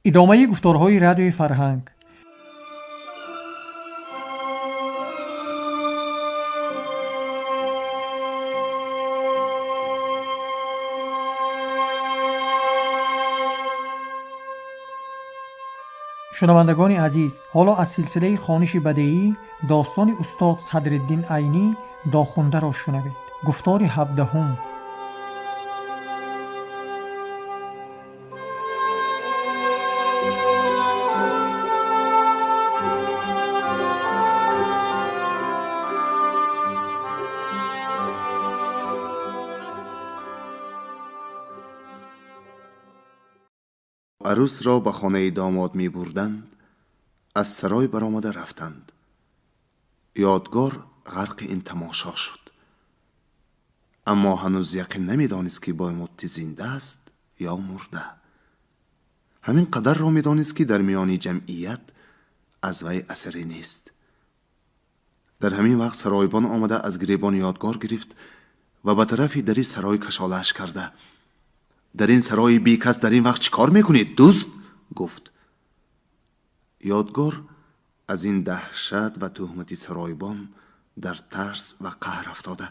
Идомаи гуфторҳои Радиои Фарҳанг. Шунавандагони азиз, ҳоло аз силсилаи хониши бадеӣ достони устод Садриддин Айнӣ Дохундаро шунавед. Гуфтори 17-ум. Арӯсро ба хонаи домод мебурданд, аз сарой баромада рафтанд. Ёдгор ғарқи ин тамошо шуд, аммо ҳанӯз яқин намедонист, ки Боймуттӣ зинда аст ё мурда. Ҳамин қадарро медонист, ки дар миёни ҷамъият аз вай асаре нест. Дар ҳамин вақт саройбон омада аз гиребони Ёдгор гирифт ва ба тарафи дари сарой кашолааш карда: «Дар ин сарои бекас дар ин вақт чӣ кор мекунед, дӯст?» гуфт. Ёдгор аз ин даҳшат ва туҳмати саройбон дар тарс ва қаҳр афтода: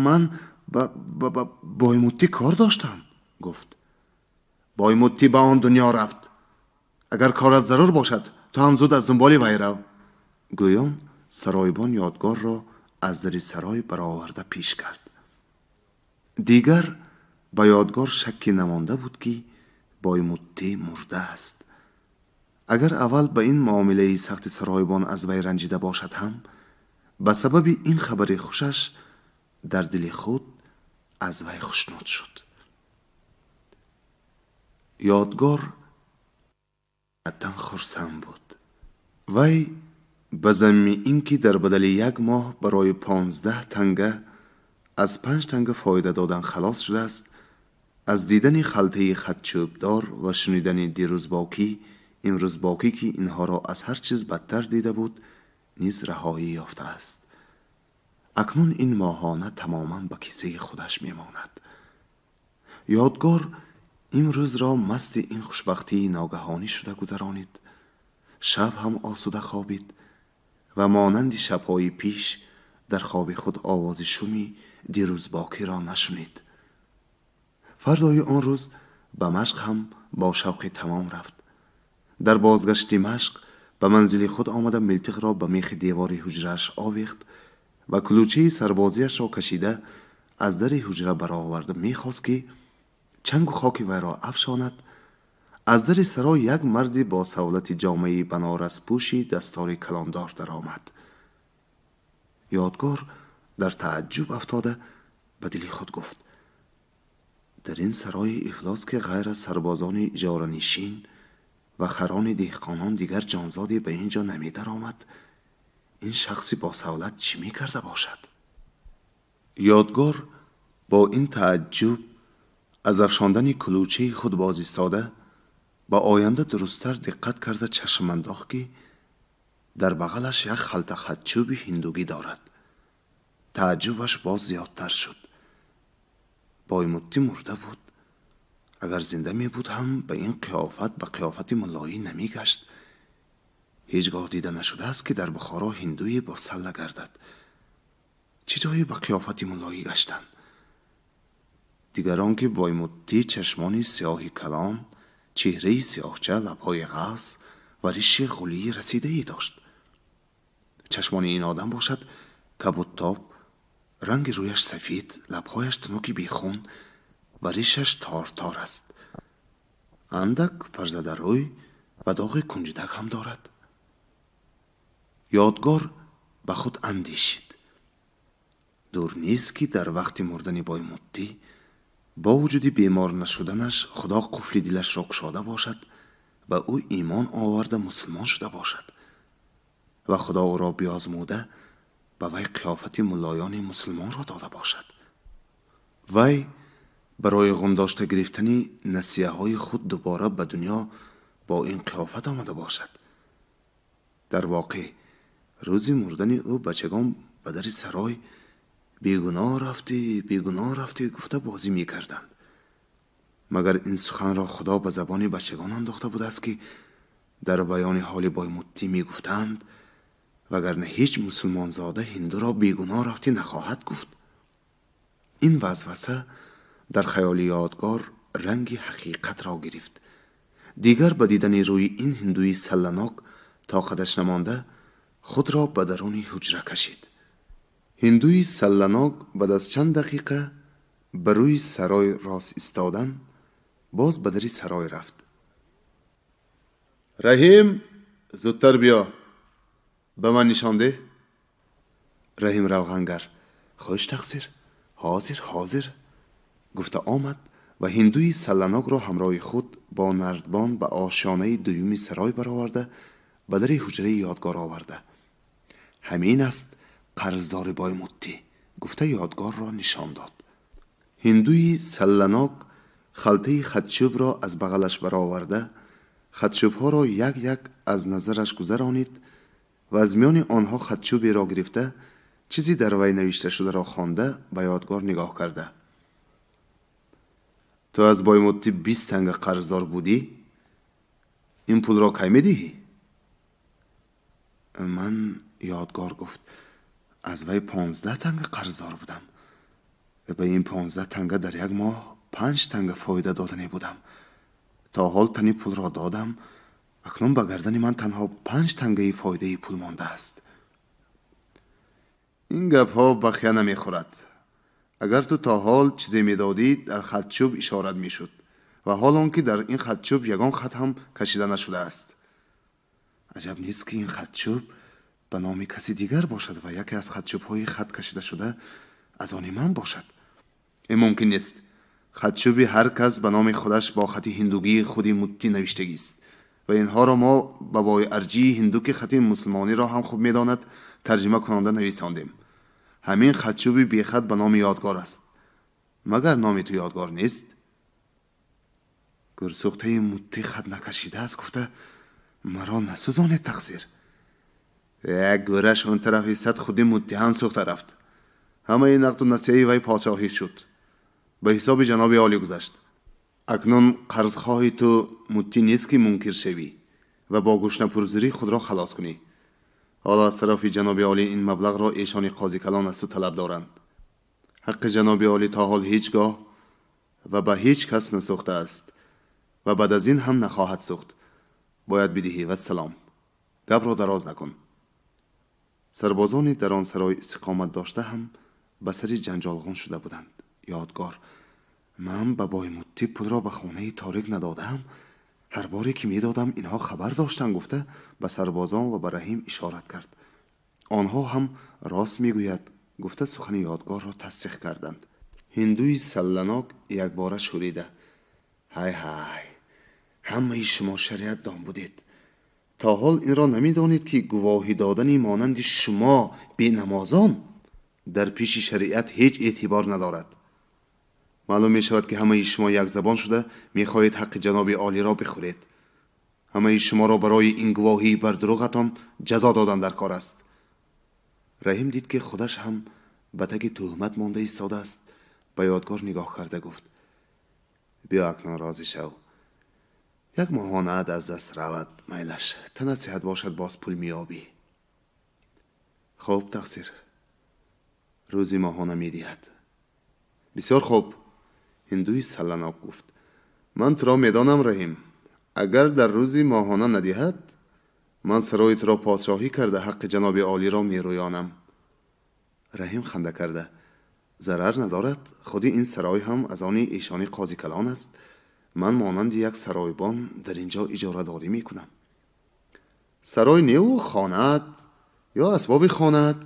«Ман ба Боймуттӣ кор доштам», гуфт. «Боймуттӣ ба он дунё рафт. Агар корат зарур бошад, ту ҳам зуд аз дунболи вай рав», гӯён саройбон Ёдгорро аз дари сарой бароварда пеш кард. Дигар ба Ёдгор шакке намонда буд, ки Боймуттӣ мурда аст. Агар аввал ба ин муомилаи сахти саройбон аз вай ранҷида бошад ҳам, ба сабаби ин хабари хушаш дар дили худ аз вай хушнуд шуд. Ёдгор аттан хурсанд буд. Вай ба замми ин ки дар бадали як моҳ барои 15 танга аз 5 танга фоида додан халос шудааст, аз дидани халтаи хатчӯбдор ва шунидани дирӯзбокӣ имрӯзбокӣ, ки инҳоро аз ҳар чиз бадтар дида буд, низ раҳоӣ ёфтааст. Акнун ин моҳона тамоман ба кисаи худаш мемонад. Ёдгор имрӯзро масти ин хушбахтии ногаҳонӣ шуда гузаронид. Шаб ҳам осуда хобид ва монанди шабҳои пеш дар хоби худ овози шуми дирӯзбокиро нашунид. Фардои он рӯз ба машқ ҳам бо шавқи тамом рафт. Дар бозгашти машқ ба манзили худ омада, милтиқро ба мехи девори ҳуҷрааш овехт ва кулучаи сарбозиашро кашида аз дари ҳуҷра бароварда мехост, ки чангу хоки вайро афшонад. Аз дари сарой як марди бо савлати ҷомаи банораспӯши дастори калондор даромад. Ёдгор дар тааҷҷуб афтода ба дили худ гуфт: «Дар ин сарои ифлос, ки ғайр аз сарбозони иҷоранишин ва харони деҳқонон дигар ҷонзоде ба ин ҷо намедаромад, ин шахси босавлат чӣ мекарда бошад?» Ёдгор бо ин тааҷҷуб аз афшондани кулучаи худ боз истода, ба оянда дурусттар диққат карда чашм андохт, ки дар бағалаш як халта хатчӯби ҳиндугӣ дорад. Тааҷҷубаш боз зиёдтар шуд. Боймуттӣ мурда буд. Агар зинда мебуд ҳам, ба ин қиёфат ба қиёфати муллоӣ намегашт. Ҳеҷ гоҳ дида нашудааст, ки дар Бухоро ҳиндуе бо салла гардад. Чӣ ҷое ба қиёфати муллоӣ гаштан? Дигарон ки Боймуттӣ чашмони сиёҳи калон, чеҳраи сиёҳча, лабҳои ғафз ва риши ғулии расидае дошт. Чашмони ин одам бошад кабудтоб, ранги рӯяш сафед, лабҳояш тунуки бехун ва ришаш тортор аст. Андак парзадарӯй ва доғи кунҷидак ҳам дорад. Ёдгор ба худ андешид: дур нест, ки дар вақти мурдани Боймуттӣ бо вуҷуди бемор нашуданаш Худо қуфли дилашро кушода бошад ва ӯ имон оварда мусулмон шуда бошад ва Худо ӯро биозмуда ба вай қиёфати муллоёни мусулмонро дода бошад. Вай барои ғумдошта гирифтани насияҳои худ дубора ба дунё бо ин қиёфат омада бошад. Дар воқеъ, рӯзи мурдани ӯ бачагон ба дари сарой «Бегуноҳ рафтӣ, бегуноҳ рафтӣ» гуфта бозӣ мекарданд. Магар ин суханро Худо ба забони бачагон андохта будааст, ки дар баёни ҳоли Баймуттӣ мегуфтанд, вагарна ҳеҷ мусулмонзода ҳиндуро бегуноҳ рафтӣ нахоҳад гуфт. Ин васваса дар хаёли Ёдгор ранги ҳақиқатро гирифт. Дигар ба дидани рӯи ин ҳиндуи салланок тоқаташ намонда, худро ба даруни ҳуҷра кашид. Ҳиндуи салланок баъд аз чанд дақиқа ба рӯи сарой рост истодан, боз ба дари сарой рафт. Раҳим, зудтар биё, ба ман нишон деҳ. Раҳим равғангар: «Хуш, тақсир, ҳозир, ҳозир», гуфта омад ва ҳиндуи салланокро ҳамроҳи худ бо нардбон ба ошёнаи дуюми сарой бароварда, ба дари ҳуҷраи Ёдгор оварда, «Ҳамин аст қарздори Баймуттӣ», гуфта Ёдгорро нишон дод. Ҳиндуи салланок халтаи хатчӯбро аз бағалаш бароварда, хатчӯбҳоро як як аз назараш гузаронид ва аз миёни онҳо хатчӯберо гирифта, чизе дар вай навишташударо хонда, ба Ёдгор нигоҳ карда: «Ту аз Баймуттӣ 20 танга қарздор будӣ. Ин пулро кай медиҳӣ?» Ман, Ёдгор гуфт, аз вай 15 танга қарздор будам. Ба ин 15 танга дар як моҳ 5 танга фоида додане будам. То ҳол тани пулро додам. Акнун ба гардани ман танҳо 5 тангаи фоидаи пул мондааст. Ин гапҳо бахия намехӯрад. Агар ту то ҳол чизе медодӣ, дар хатчӯб ишорат мешуд ва ҳол он ки дар ин хатчӯб ягон хат ҳам кашида нашудааст. Аҷаб нест, ки ин хатчӯб ба номи каси дигар бошад ва яке аз хатчӯбҳои хат кашидашуда аз они ман бошад. Ин мумкин нест. Хатчӯби ҳар кас ба номи худаш бо хати ҳиндугии худи Муттӣ навиштагист ва инҳоро мо ба бойарҷии ҳинду, ки хати мусулмониро ҳам хуб медонад, тарҷима кунонда нависондем. Ҳамин хатчӯби бехат ба номи Ёдгор аст. Магар номи ту Ёдгор нест? Гурсӯхтаи Муттӣ хат накашидааст, гуфта маро насӯзонед, тақсир. Як гӯраш он тарафи сад худи Муттӣ ҳам сӯхта рафт. Ҳамаи нақду насияи вай подшоҳӣ шуд, ба ҳисоби ҷаноби олӣ гузашт. Акнун қарзхоҳи ту Муттӣ нест, ки мункир шавӣ ва бо гушнапурзурӣ худро халос кунӣ. Ҳоло аз тарафи ҷаноби олӣ ин маблағро эшони қозикалон аз ту талаб доранд. Ҳаққи ҷаноби олӣ то ҳол ҳеҷ гоҳ ва ба ҳеҷ кас насӯхтааст ва баъд аз ин ҳам нахоҳад сӯхт. Бояд бидиҳӣ. Вассалом, гапро дароз накун. Сарбозони дар он сарой истиқомат дошта ҳам ба сари ҷанҷолғун шуда буданд. Ёдгор: «Ман ба Баймуттӣ пулро ба хонаи торик надодаам. Ҳар боре ки медодам, инҳо хабар доштанд», гуфта ба сарбозон ва ба Раҳим ишорат кард. Онҳо ҳам «Рост мегӯяд», гуфта сухани Ёдгорро тасдиқ карданд. Ҳиндуи салланок якбора шӯрида: «Ҳай, ҳай, ҳамаи шумо шариатдон будед, то ҳол инро намедонед, ки гувоҳӣ додани монанди шумо бенамозон дар пеши шариат ҳеҷ эътибор надорад. Маълум мешавад, ки ҳамаи шумо якзабон шуда мехоҳед ҳаққи ҷаноби олиро бихӯред. Ҳамаи шуморо барои ин гувоҳии бар дурӯғатон ҷазо додан дар кор аст». Раҳим дид, ки худаш ҳам ба таги тӯҳмат монда истодааст. Ба Ёдгор нигоҳ карда гуфт: «Биё, акнун розӣ шав. Як моҳонаат аз даст равад, майлаш, танат сиҳат бошад, боз пул меёбӣ». «Хуб, тақсир, рӯзи моҳона медиҳад». «Бисёр хуб», ҳиндуи салланок гуфт. «Ман туро медонам, Раҳим. Агар дар рӯзи моҳона надиҳад, ман сарои туро подшоҳӣ карда, ҳаққи ҷаноби олиро мерӯёнам». Раҳим ханда карда: «Зарар надорад. Худи ин сарой ҳам аз они эшони қозикалон аст. Ман монанди як саройбон дар ин ҷо иҷорадорӣ мекунам. Сарой неву хонаат ё асбоби хонаат,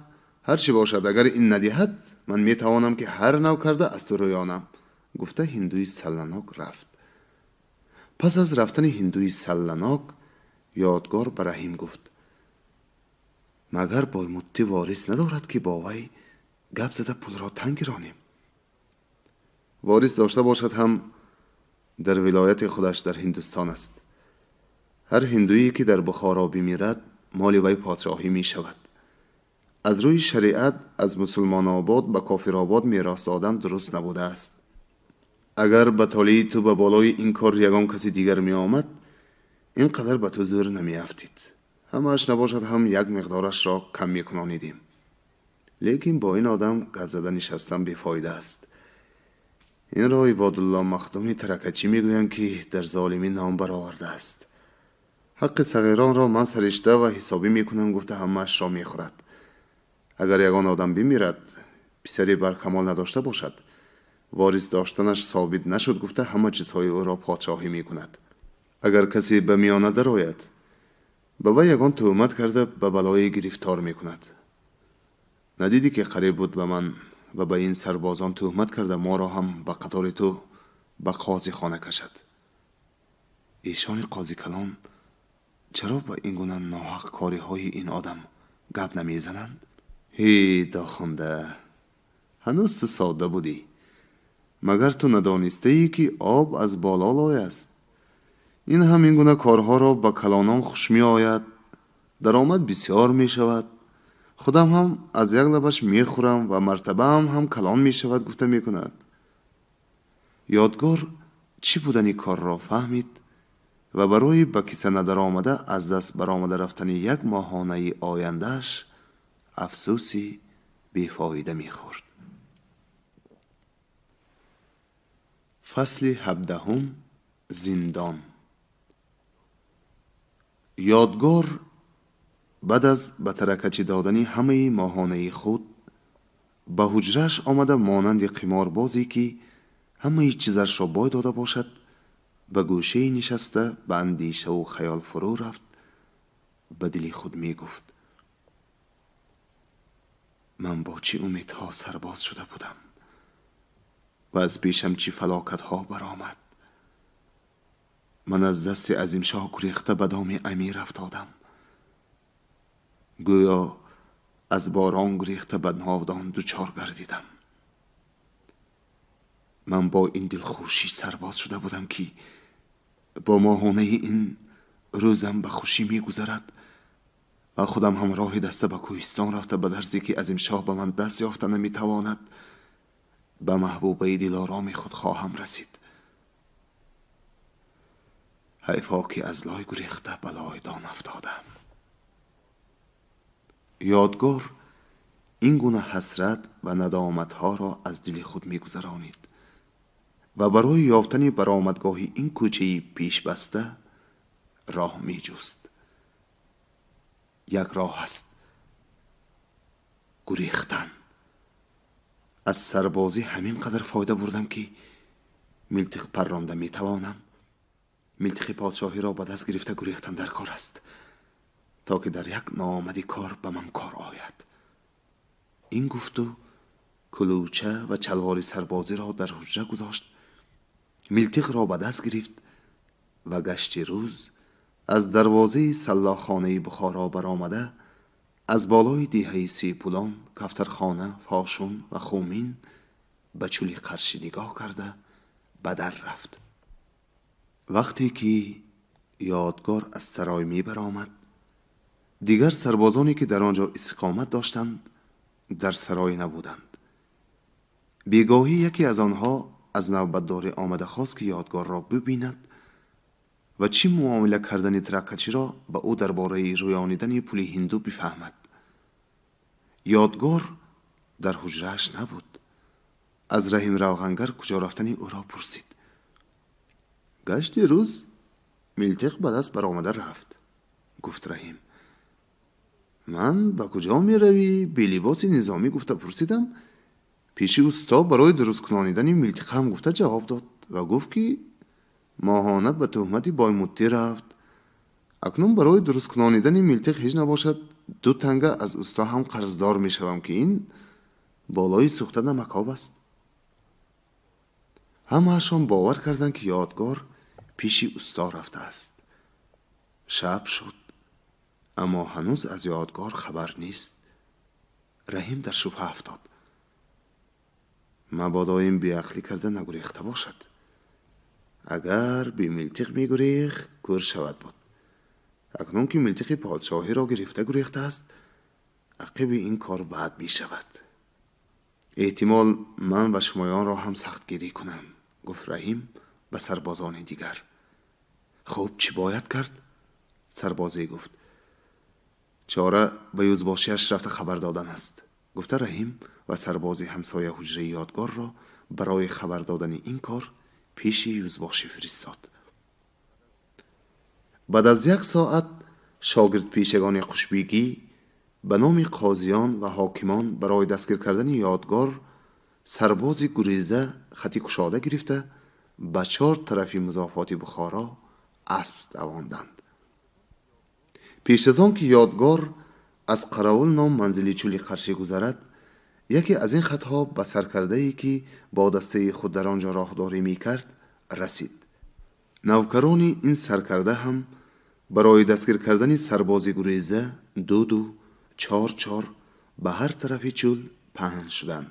ҳар чӣ бошад, агар ин надиҳад, ман метавонам, ки ҳар нав карда аз ту рӯёнам», гуфта ҳиндуи салланок рафт. Пас аз рафтани ҳиндуи салланок Ёдгор ба Раҳим гуфт: «Магар Баймуттӣ ворис надорад, ки бо вай гап зада пулро танг ронем?» «Ворис дошта бошад ҳам, дар вилояти худаш дар Ҳиндустон аст. Ҳар ҳиндуе ки дар Бухоро бимирад, моли вай подшоҳӣ мешавад. Аз рӯи шариат аз Мусулмонобод ба Кофиробод мерос додан дуруст набудааст». Агар ба толеи ту ба болои ин кор ягон каси дигар меомад, ин қадар ба ту зӯр намеафтид. Ҳамааш набошад ҳам як миқдорашро кам мекунонидем. Лекин бо ин одам гап зада нишастан бефоида аст. Инро Ибодулло Махдуми таракачӣ мегӯянд, ки дар золимӣ ном баровардааст. Ҳаққи сағиронро ман саришта ва ҳисобӣ мекунам гуфта ҳамаашро мехӯрад. Агар ягон одам бимирад, писаре бар камол надошта бошад, ворис доштанаш собит нашуд гуфта ҳама чизҳои ӯро подшоҳӣ мекунад. Агар касе ба миёна дарояд, ба вай ягон тӯҳмат карда ба балое гирифтор мекунад. Надидӣ ки қариб буд ба ман ва ба ин сарбозон тӯҳмат карда моро ҳам ба қатори ту ба қозихона кашад. Эшони қозикалон чаро ба ин гуна ноҳақкориҳои ин одам гап намезананд? Ҳей, дохунда, ҳанӯз ту содда будӣ. Магар ту надонистаӣ, ки об аз боло лой аст? Ин ҳам ин гуна корҳоро ба калонон хуш меояд, даромад бисёр мешавад. Худам ҳам аз як лабаш мехӯрам ва мартабаам ҳам калон мешавад гуфта мекунад. Ёдгор чӣ будани корро фаҳмид ва барои ба киса надаромада аз даст баромада рафтани як моҳонаи ояндааш афсӯси бефоида мехӯрд. Фасли 17, зиндон. Ёдгор баъд аз ба таракачӣ додани ҳамаи моҳонаи худ ба ҳуҷрааш омада монанди қиморбозе ки ҳамаи чизашро бой дода бошад, ба гӯшае нишаста ба андешаву хаёл фурӯ рафт. Ба дили худ мегуфт: ман бо чӣ умедҳо сарбоз шуда будам ва аз пешам чӣ фалокатҳо баромад. Ман аз дасти Азимшоҳ гурехта ба доми амир афтодам. Гӯё аз борон гурехта ба навдон дучор гардидам. Ман бо ин дилхушӣ сарбоз шуда будам, ки бо моҳонаи ин рӯзам ба хушӣ мегузарад ва худам ҳам роҳи даста ба кӯҳистон рафта ба дарзе ки Азимшоҳ ба ман даст ёфта наметавонад, ба маҳбубаи дилороми худ хоҳам расид. Ҳайфо ки аз лой гурехта ба лойдон афтодам. Ёдгор ин гуна ҳасрат ва надоматҳоро аз дили худ мегузаронид ва барои ёфтани баромадгоҳи ин кӯчаи пешбаста роҳ меҷуст. Як роҳ аст: гурехтан. Аз сарбозӣ ҳамин қадар фоида бурдам, ки милтиқ парронда метавонам. Милтиқи подшоҳиро ба даст гирифта гурехтан дар кор аст, то ки дар як ноомади кор ба ман кор ояд. Ин гуфту кулуча ва чалвори сарбозиро дар ҳуҷра гузошт, милтиқро ба даст гирифт ва гашти рӯз аз дарвозаи саллохонаи Бухоро баромада аз болои деҳаи Сепулон, Кафтархона, Фошун ва Хумин ба чӯли Қаршӣ нигоҳ карда ба дар рафт. Вақте ки Ёдгор аз сарой мебаромад, дигар сарбозоне ки дар он ҷо истиқомат доштанд, дар сарой набуданд. Бегоҳӣ яке аз онҳо аз навбатдорӣ омада хост, ки Ёдгорро бибинад ва чӣ муомила кардани таракачиро ба ӯ дар бораи рӯёнидани пули ҳинду бифаҳмад. Ёдгор дар ҳуҷрааш набуд. Аз Раҳим равғангар куҷо рафтани ӯро пурсид. Гашти рӯз милтиқ ба даст баромада рафт, гуфт Раҳим. Ман ба куҷо меравӣ? Белибоси низомӣ гуфта пурсидам. Пеши усто барои дуруст кунонидани милтиқам гуфта ҷавоб дод ва гуфт, ки моҳона ба тӯҳмати боймуттӣ рафт. Акнун барои дуруст кунонидани милтиқ ҳеҷ набошад 2 танга аз усто ҳам қарздор мешавам, ки ин болои сӯхта намакоб аст. Ҳамаашон бовар карданд, ки Ёдгор пеши усто рафтааст. Шаб шуд, аммо ҳанӯз аз Ёдгор хабар нест. Раҳим дар шубҳа афтод. Мабодо ин беақлӣ карда нагурехта бошад. Агар бемилтиқ мегурехт, кӯр шавад буд. Акнун ки милтиқи подшоҳиро гирифта гурехтааст, ақиби ин кор бад мешавад. Эҳтимол ман ва шумоёнро ҳам сахтгирӣ кунам, Гуфт Раҳим ба сарбозони дигар. Хуб, чӣ бояд кард? Сарбозе гуфт: чора ба юзбошиаш рафта хабар додан аст. Гуфта Раҳим ва сарбози ҳамсоя ҳуҷраи Ёдгорро барои хабар додани ин кор пеши юзбошӣ фиристод. Баъд аз як соат шогирдпешагони Қушбегӣ ба номи қозиён ва ҳокимон барои дастгир кардани Ёдгор, сарбози гуреза, хати кушода гирифта ба чор тарафи музофоти Бухоро асп давонданд. Пеш аз он ки Ёдгор аз Қаровул ном манзили чӯли қаршӣ гузарад, яке аз ин хатҳо ба саркардае, ки бо дастаи худ дар он ҷо роҳдорӣ мекард, расид. Навкарони ин саркарда ҳам барои дастгир кардани сарбози гуреза ду ду, чор чор ба ҳар тарафи чӯл паҳн шуданд.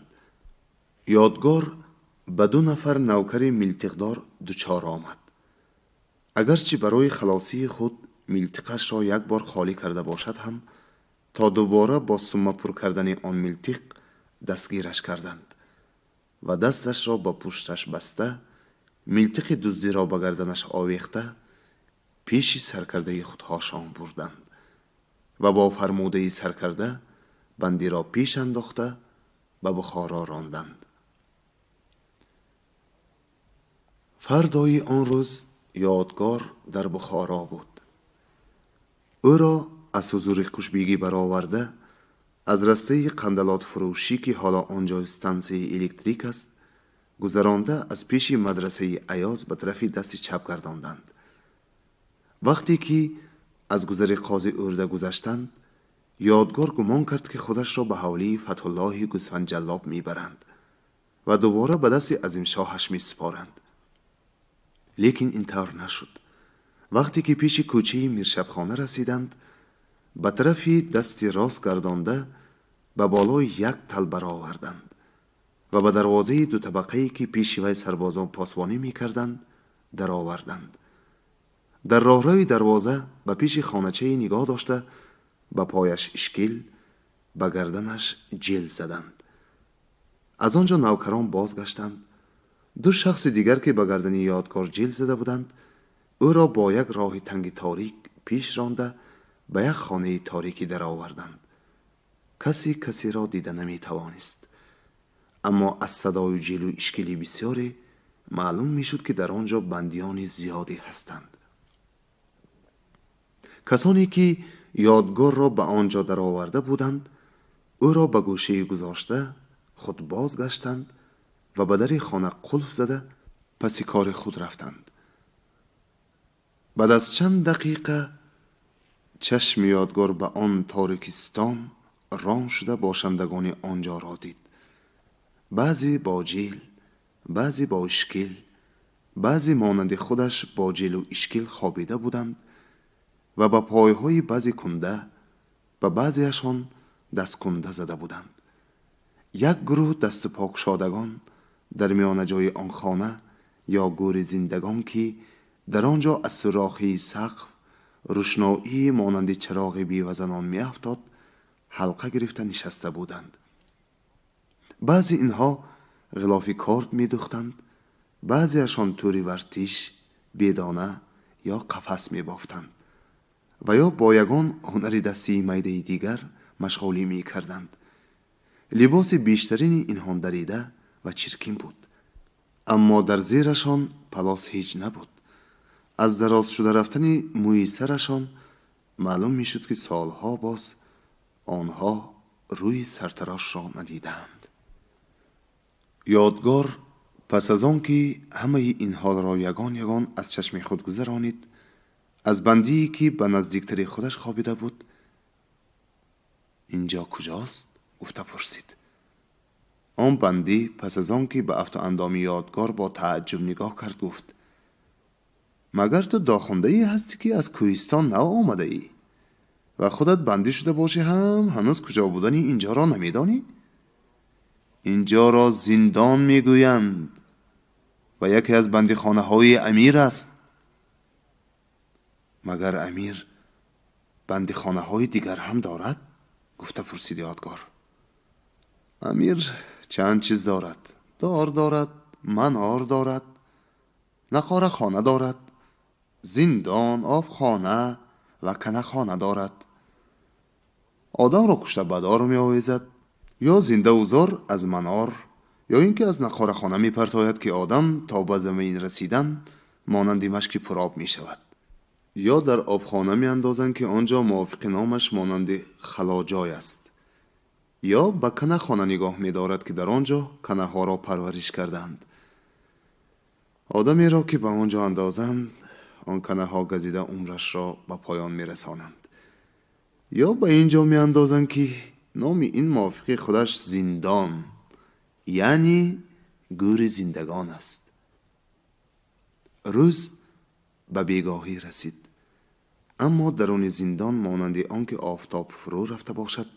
Ёдгор ба ду нафар навкари милтиқдор дучор омад. Агарчи барои халосии худ милтиқашро як бор холӣ карда бошад ҳам, то дубора бо сумма пур кардани он милтиқ дастгираш карданд ва дасташро ба пушташ баста, милтиқи дуздиро ба гарданаш овехта, пеши саркардаи худҳошон бурданд ва бо фармудаи саркарда бандиро пеш андохта ба Бухоро ронданд. Фардои он рӯз Ёдгор дар Бухоро буд. Ӯро аз ҳузури Қушбегӣ бароварда, аз растаи қандалотфурӯшӣ, ки ҳоло он ҷо стансияи электрик аст, гузаронда, аз пеши мадрасаи Аёз ба тарафи дасти чап гардонданд. Вақте ки аз гузари Қози Ӯрда гузаштанд, Ёдгор гумон кард, ки худашро ба ҳавлии Фатҳуллоҳи гӯсфандҷаллоб мебаранд ва дубора ба дасти азимшоҳаш месупоранд. Лекин ин тавр нашуд. Вақте ки пеши кӯчаи Миршабхона расиданд, ба тарафи дасти рост гардонда, ба болои як тал бароварданд ва ба дарвозаи дутабақае, ки пеши вай сарбозон посбонӣ мекарданд, дароварданд. Дар роҳрави дарвоза ба пеши хоначае нигоҳ дошта, ба пояш ишкил, ба гарданаш ҷил заданд. Аз он ҷо навкарон бозгаштанд. Ду шахси дигар, ки ба гардани Ёдгор ҷил зада буданд, ӯро бо як роҳи танги торик пеш ронда, ба як хонаи торикӣ дароварданд. Касе касеро дида наметавонист, аммо аз садою ҷилу ишкили бисёре маълум мешуд, ки дар он ҷо бандиёни зиёде ҳастанд. Касоне ки Ёдгорро ба он ҷо дароварда буданд, ӯро ба гӯшае гузошта, худ бозгаштанд ва ба дари хона қулф зада, паси кори худ рафтанд. Баъд аз чанд дақиқа чашми Ёдгор ба он торикистон ром шуда, бошандагони он ҷоро дид: баъзе бо ҷил, баъзе бо ишкил, баъзе монанди худаш бо ҷилу ишкил хобида буданд ва ба пойҳои баъзе кунда, ба баъзеашон дасткунда зада буданд. Як гурӯҳ дасту покшодагон дар миёнаҷои он хона ё гӯри зиндагон, ки дар он ҷо аз сурохии сақф рӯшноии монанди чароғи бевазанон меафтод, ҳалқа гирифта нишаста буданд. Баъзи инҳо ғилофи корд медӯхтанд, баъзеашон тӯри вартиш, бедона ё қафас мебофтанд ва ё бо ягон ҳунари дастии майдаи дигар машғулӣ мекарданд. Либоси бештарини инҳо дарида ва чиркин буд, аммо дар зерашон палос ҳеҷ набуд. Аз дароз шуда рафтани мӯи сарашон маълум мешуд, ки солҳо боз онҳо рӯи сартарошро надидаанд. Ёдгор пас аз он ки ҳамаи ин ҳолро ягон ягон аз чашми худ гузаронид, аз бандие, ки ба наздиктари худаш хобида буд, «Инҷо куҷост?» гуфта пурсид. Он бандӣ пас аз он ки ба афту андоми Ёдгор бо тааҷҷуб нигоҳ кард, гуфт: «Магар ту дохундаӣ ҳастӣ, ки аз кӯҳистон нав омадаӣ ва худат бандӣ шуда бошӣ ҳам, ҳанӯз куҷо будани инҷоро намедонӣ? Инҷоро зиндон мегӯянд ва яке аз бандихонаҳои амир аст». «Магар амир бандихонаҳои дигар ҳам дорад?» гуфта пурсид Ёдгор. «Амир чанд чиз дорад: дор дорад, манор дорад». Нақорахона дорад, зиндон, обхона ва канахона дорад. Одамро кушта ба дор меовезад, ё зиндаву зор аз манор, ё ин ки аз нақорахона мепартояд, ки одам то ба замин расидан монанди машки пуроб мешавад. Ё дар обхона меандозанд, ки он ҷо мувофиқи номаш монанди халоҷой аст. Ё ба канахона нигоҳ медорад, ки дар он ҷо канаҳоро парвариш кардаанд. Одамеро ки ба он ҷо андозанд, он канаҳо газида умрашро ба поён мерасонанд. Ё ба ин ҷо меандозанд, ки номи ин мувофиқи худаш зиндон, яъне гӯри зиндагон аст. Рӯз ба бегоҳӣ расид, аммо даруни зиндон монанди он ки офтоб фурӯ рафта бошад,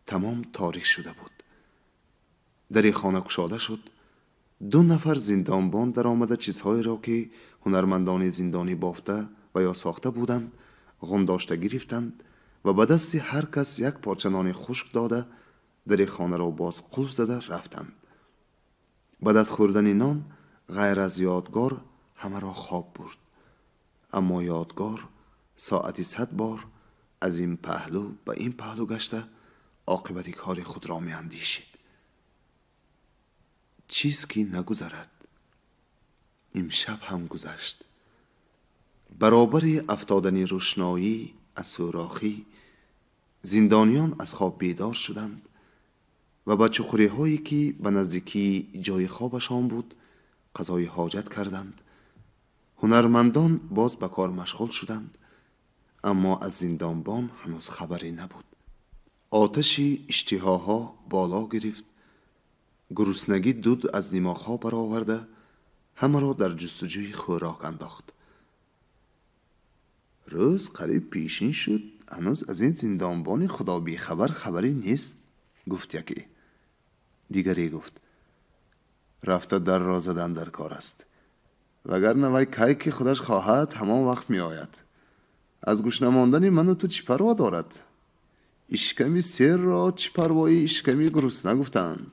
тамом торик шуда буд. Дари хона кушода шуд. Ду нафар зиндонбон даромада чизҳоеро, ки ҳунармандони зиндонӣ бофта ва ё сохта буданд, ғундошта гирифтанд ва ба дасти ҳар кас як порча нони хушк дода, дари хонаро боз қулф зада рафтанд. Баъд аз хӯрдани нон ғайр аз Ёдгор ҳамаро хоб бурд. Аммо Ёдгор соати 100 бор аз ин паҳлӯ ба ин паҳлӯ гашта оқибати кори худро меандешид. Чиз ки нагузарад. Имшаб ҳам гузашт. Баробари афтодани рӯшноӣ аз сӯрохӣ зиндониён аз хоб бедор шуданд ва ба чуқуриҳое, ки ба наздикии ҷои хобашон буд, қазои ҳоҷат карданд. Ҳунармандон боз ба кор машғул шуданд, аммо аз зиндонбон ҳанӯз хабаре набуд. Оташи иштиҳоҳо боло гирифт. Гуруснагӣ дуд аз димоғҳо бароварда ҳамаро дар ҷустуҷӯи хӯрок андохт. Рӯз қариб пешин шуд, ҳанӯз аз ин зиндонбони худо бехабар хабаре нест, гуфт яке. Дигаре гуфт: рафта дарро задан дар кор аст, вагарна вай кай ки худаш хоҳад, ҳамон вақт меояд. Аз гушна мондани ману ту чӣ парво дорад? Ишками серро чӣ парвои ишками гурусна гуфтаанд.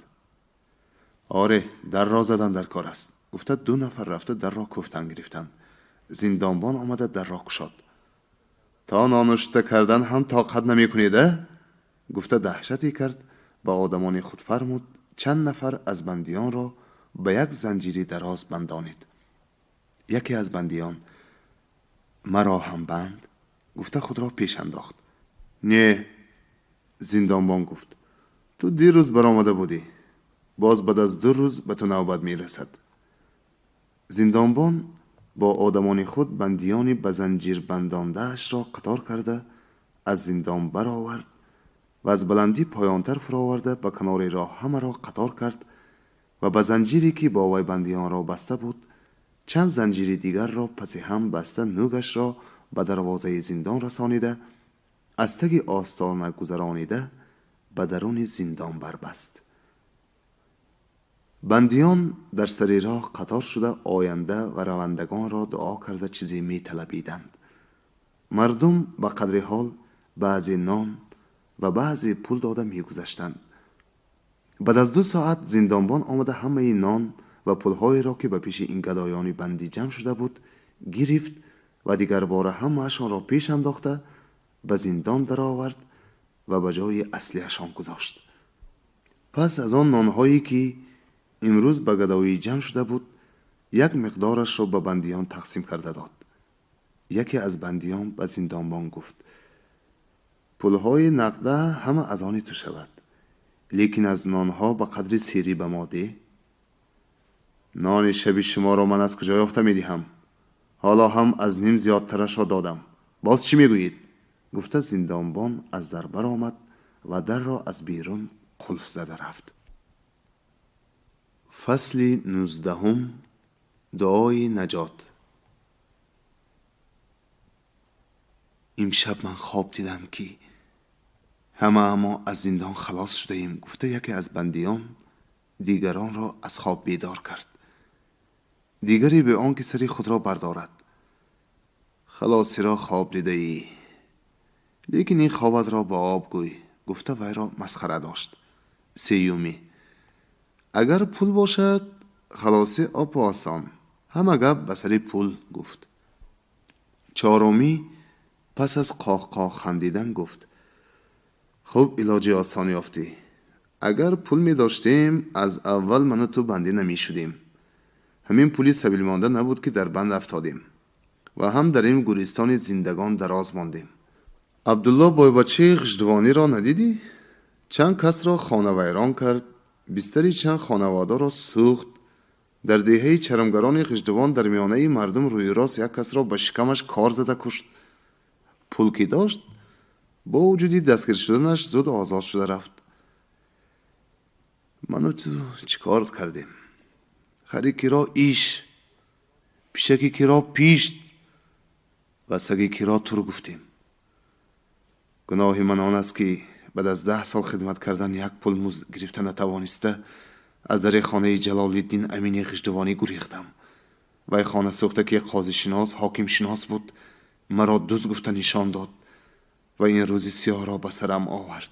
Оре, дарро задан дар кор аст, гуфта ду нафар рафта дарро кӯфтан гирифтанд. Зиндонбон омада дарро кушод. То нонушта кардан ҳам тоқат намекунед, а? Гуфта даҳшате кард, ба одамони худ фармуд: чанд нафар аз бандиёнро ба як занҷири дароз бандонед. Яке аз бандиён: маро ҳам банд, гуфта худро пеш андохт. Не, зиндонбон гуфт, ту дирӯз баромада будӣ, боз баъд аз 2 рӯз ба ту навбат мерасад. Зиндонбон бо одамони худ бандиёни ба занҷир бандондаашро қатор карда аз зиндон баровард ва аз баландӣ поёнтар фуроварда ба канори роҳ ҳамаро қатор кард ва ба занҷире, ки бо вай бандиёнро баста буд, чанд занҷири дигарро паси ҳам баста, нӯгашро ба дарвозаи зиндон расонида, аз таги остона гузаронида ба даруни зиндон барбаст. Бандиён дар сари роҳ қатор шуда оянда ва равандагонро дуо карда чизе металабиданд. Мардум ба қадри ҳол баъзе нон ва баъзе пул дода мегузаштанд. Баъд аз 2 соат зиндонбон омада ҳамаи нон ва пулҳоеро, ки ба пеши ин гадоёни бандӣ ҷамъ шуда буд, гирифт ва дигарбора ҳамаашонро пеш андохта ба зиндон даровард ва ба ҷои аслиашон гузошт. Пас аз он нонҳое, ки имрӯз ба гадоӣ ҷамъ шуда буд, як миқдорашро ба бандиён тақсим карда дод. Яке аз бандиён ба зиндонбон гуфт: пулҳои нақда ҳама аз они ту шавад, лекин аз нонҳо ба қадри серӣ ба мо деҳ. Нони шаби шуморо ман аз куҷо ёфта медиҳам? Ҳоло ҳам аз ним зиёдтарашро додам. Боз чӣ мегӯед? Гуфта зиндонбон аз дар баромад ва дарро аз берун қулф зада рафт. Фасли 19, дуои наҷот. Имшаб ман хоб дидам, ки ҳама мо аз зиндон халос шудаем, гуфта яке аз бандиён дигаронро аз хоб бедор кард. Дигаре бе он ки сари худро бардорад: халосиро хоб дидаӣ, лекин ин хобатро ба об гӯй, гуфта вайро масхара дошт. Сеюмӣ: агар пул бошад, халосӣ обу осон. Ҳама гап ба сари пул гуфт. Чорумӣ пас аз қоҳқоҳ хандидан гуфт: хуб, илоҷи осон ёфтӣ. Агар пул медоштем, аз аввал ману ту бандӣ намешудем. Ҳамин пули сабилмонда набуд, ки дар банд афтодем ва ҳам дар ин гӯристони зиндагон дароз мондем. Абдулло бойбачаи ғиждувониро надидӣ? Чанд касро хонавайрон кард, бистари чанд хонаводаро сӯхт. Дар деҳаи чарамгарони ғиждувон дар миёнаи мардум рӯи рост як касро ба шикамаш кор зада кушт. Пул ки дошт, бо вуҷуди дастгир шуданаш зуд озод шуда рафт. Ману ту чӣ кор кардем? Хари киро иш, пишаки киро пишт ва саги киро тур гуфтем. Гуноҳи ман он аст, ки баъд аз 10 сол хидмат кардан як пул музд гирифта натавониста, аз дари хонаи Ҷалолиддин Амини Ғиждувонӣ гурехтам. Вай хонасӯхта, ки қозишинос, ҳокимшинос буд, маро дуз гуфта нишон дод ва ин рӯзи сиёҳро ба сарам овард.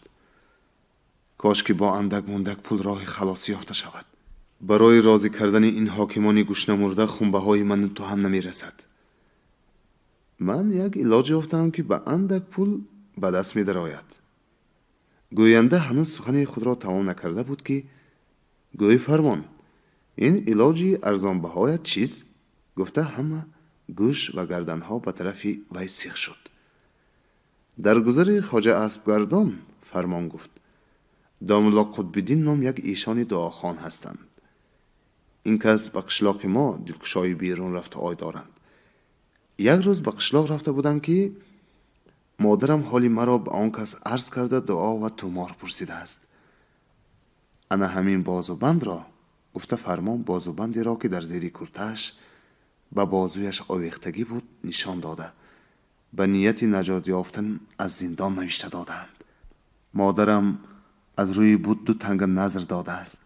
Кош ки бо андак мундак пул роҳи халосӣ ёфта шавад. Барои розӣ кардани ин ҳокимони гӯшнамурда хунбаҳои ману ту ҳам намерасад. Ман як илоҷ ёфтам, ки ба андак пул ба даст медарояд. Гӯянда ҳанӯз сухани худро тамом накарда буд, ки гӯй фармон: ин илоҷи арзонбаҳоят чист? Гуфта ҳама гӯш ва гарданҳо ба тарафи вай сих шуд. Дар гузари хоҷа аспгардон фармон гуфт: домулло Қутбиддин ном як эшони дуохон ҳастанд. Ин кас ба қишлоқи мо дилкушои берун рафта ой доранд. Як рӯз ба қишлоқ рафта будам, ки модарам ҳоли маро ба он кас арз карда, дуо ва тумор пурсидааст. Ана ҳамин бозубандро, гуфта фармон бозубандеро, ки дар зери куртааш ба бозуяш овехтагӣ буд, нишон дода, ба нияти наҷот ёфтан аз зиндон навишта додаанд. Модарам аз рӯи буд 2 танга назр додааст.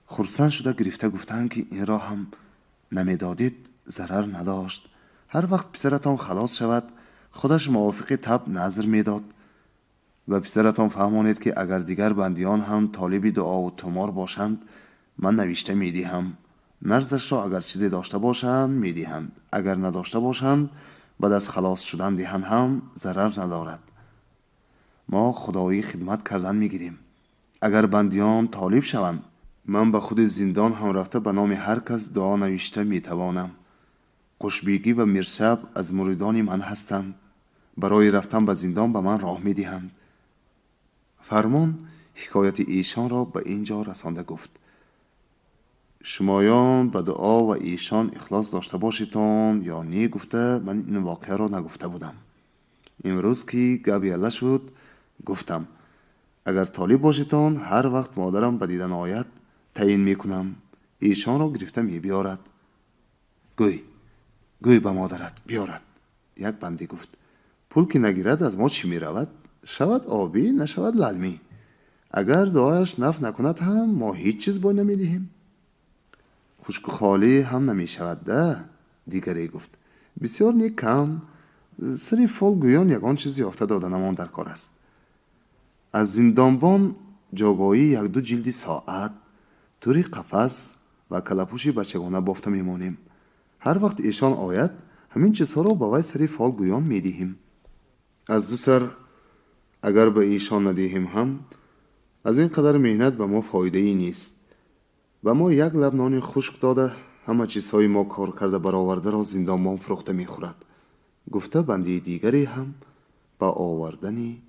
Хурсанд шуда гирифта гуфтаанд, ки инро ҳам намедодид, зарар надошт. Ҳар вақт писаратон халос шавад, худаш мувофиқи таб назр медод. Ба писаратон фаҳмонед, ки агар дигар бандиён ҳам толиби дуову тумор бошанд, ман навишта медиҳам. Нарзашро агар чизе дошта бошанд, медиҳанд, агар надошта бошанд, баъд аз халос шудан диҳанд ҳам зарар надорад. Мо худоӣ хидмат кардан мегирем. Агар бандиён толиб шаванд, ман ба худи зиндон ҳам рафта ба номи ҳар кас дуо навишта метавонам. Қушбегӣ ва Миршаб аз муридони ман ҳастанд. Барои рафтан ба зиндон ба ман роҳ медиҳанд. Фармон ҳикояти эшонро ба ин ҷо расонда гуфт: шумоён ба дуо ва эшон ихлос дошта бошитон ё не, гуфта ман ин воқеаро нагуфта будам. Имрӯз ки гап яла шуд, гуфтам: агар толиб бошитон, ҳар вақт модарам ба дидан ояд, таъин мекунам, эшонро гирифта мебиёрад. Гӯй, гӯй ба модарат биёрад. Як бандӣ гуфт: пул ки нагирад, аз мо чӣ меравад? Шавад обӣ, нашавад лалмӣ. Агар дуояш наф накунад ҳам мо ҳеҷ чиз бой намедиҳем. Хушку холӣ ҳам намешавад да? Дигаре гуфт: бисёр не, кам. Сари фол гӯён ягон чиз ёфта доданамон дар кор аст. Аз зиндонбон ҷогоӣ 1-2 ҷилди соат, тури қафас ва калапӯши бачагона бофта мемонем. Ҳар вақт эшон ояд, ҳамин чизҳоро ба вай сари фол гӯён медиҳем. Аз ду сар агар ба эшон надиҳем ҳам, аз ин қадар меҳнат ба мо фоидае нест. Ба мо як лаб нони хушк дода, ҳама чизҳои мо кор карда баровардаро зиндонбон фурӯхта мехӯрад. Гуфта бандии дигаре ҳам ба овардани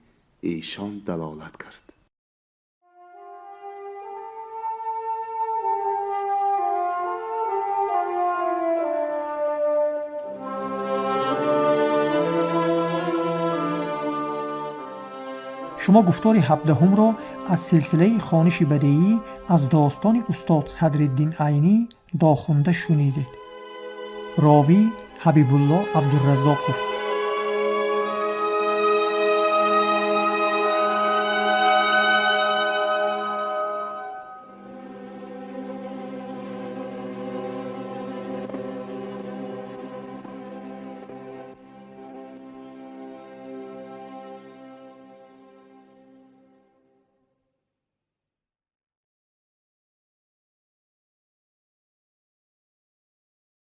эшон далолат кард. Шумо гуфтори 17-ро аз силсилаи хониши бадеӣ аз достони устод Садриддин Айнӣ дохунда шунидед. Ровӣ Ҳабибулло Абдураззоқов.